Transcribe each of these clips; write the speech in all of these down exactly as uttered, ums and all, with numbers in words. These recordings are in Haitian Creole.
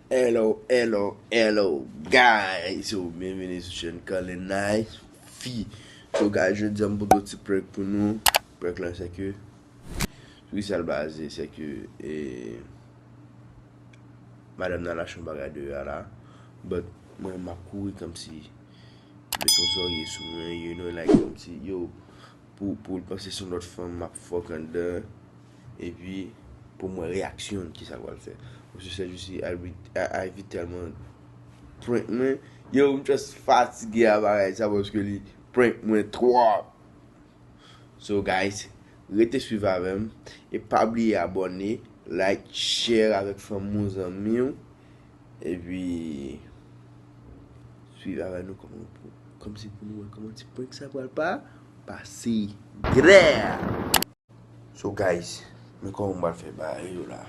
Hello, hello, hello, guys! Yo, byenveni sou chèn Kalin Nice Fi. So, guys, jodi a m pote yon ti prank pou nou. Prank lan se ke, sou ki sa l baze, se ke, e, madanm nan al achte yon bagay deyò a la. But mwen, m ap kouri kòmsi met yon zòrye sou mwen, you know, like, kòmsi, yo, pou, pou l panse se yon lòt fanm m ap fòk anndan, epi pou m wè reyaksyon l, kisa l pral fè. Paske sè Juicy, Ivy, Ivy tèlman prank mwen. Yo, m just fatige a bagay sa, paske li prank mwen twòp. So, guys, rete swiv avè m. E pa bliye abòne, like, share avèk fanmi w, zanmi w. Epi, swiv avè nou kòman pou, kòmsi pou nou wè kòman ti prank sa pral pa, pase. Grè! So, guys, men kòman m pral fè bagay yo la.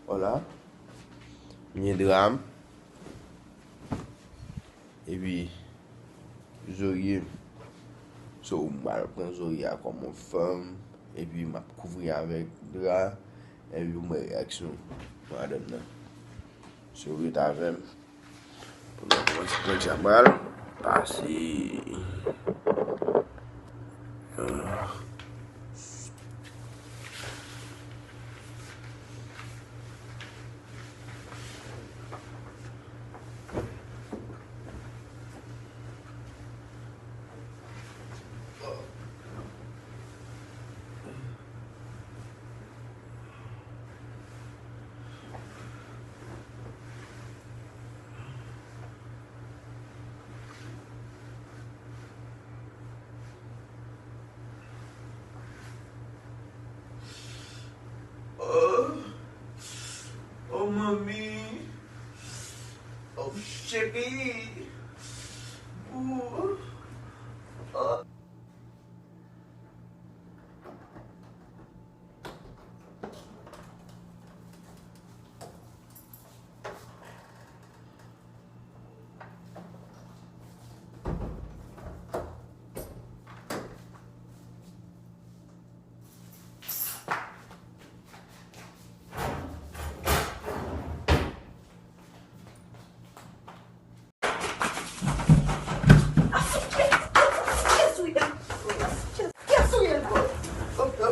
Vwala. M gen dra m. Epi, zòrye m. So, m pral pran zòrye a kòm yon fanm, epi m ap kouvri avèk dra, epi m wè reyaksyon madanm nan. So, ret avè m. Pou nou kòmanse pran tchabal, pase. Ah. Oh, oh, manmi. Oh, cheri. Ooh. Oh.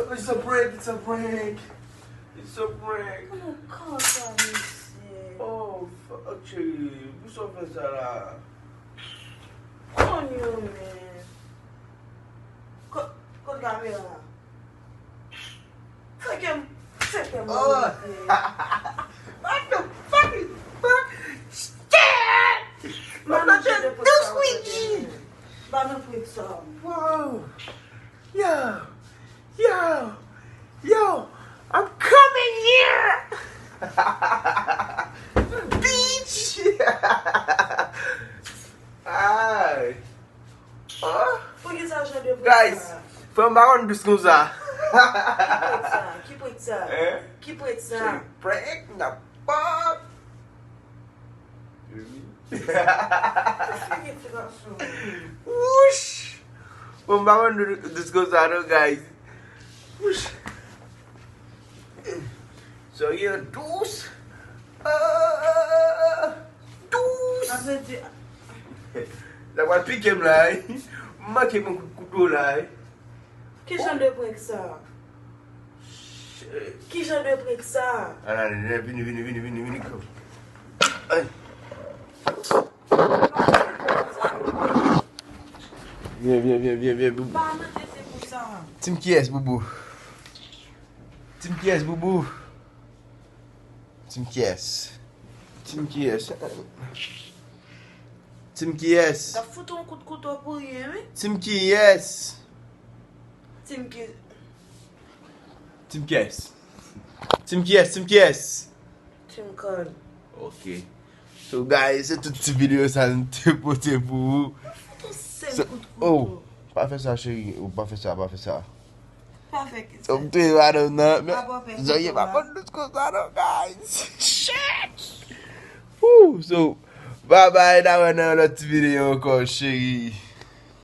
It's a prank, it's a prank. It's a prank. Oh, fuck, cheri. Poukisa w fè sa la? Konn yo, men. Ko-, kot kamera a? Fè ke m, fè ke m monte. What the fuck is fuck? Shit! Ba nou jete prank sa. Ba nou prank sa. Wow. Yo. Yo. Yo. I'm coming here. Bitch. Ay. Ah. Poukisa jan de prank sa? Guys, fanm pa konn dous konsa. Ki prank sa? Ki prank sa? Hein? Ki prank sa? Se prank, n ap pòp. Fini ti gason. Wouch! Fanm pa konn dous konsa non, guys. Wouch! Zòrye an dous. Ah, dous. Sa vle di. Sa pral pike m la, wi. M manke pran kout kouto la, wi. Ki jan de prank sa? Shit. Ki jan de prank sa? Ala, vini, vini, vini, vini, vini, come. Ay. Vyen, vyen, vyen, vyen, vyen, boubou. Pa nan tete pou sa. Team kiyès, boubou? Team kiyès, boubou? Team kiyès? Team kiyès? Team kiyès? T ap fout yon kout kouto pou ryen, wi. Team kiyès? Team ki- Team kiyès? Team kiyès? Team kiyès? Team Carl. Ok. So, guys, se tout ti videyo sa nou te pote pou ou. Fout yon sèl kout kouto. Oh, pa fè sa, cheri. Ou pa fè sa, pa fè sa. Pa fè ki sa. M touye madanm nan. Men, zòrye pa konn dous konsa non, guys. Shit! Woo! So, bye bye, n a wè nan yon lòt ti videyo ankò, cheri.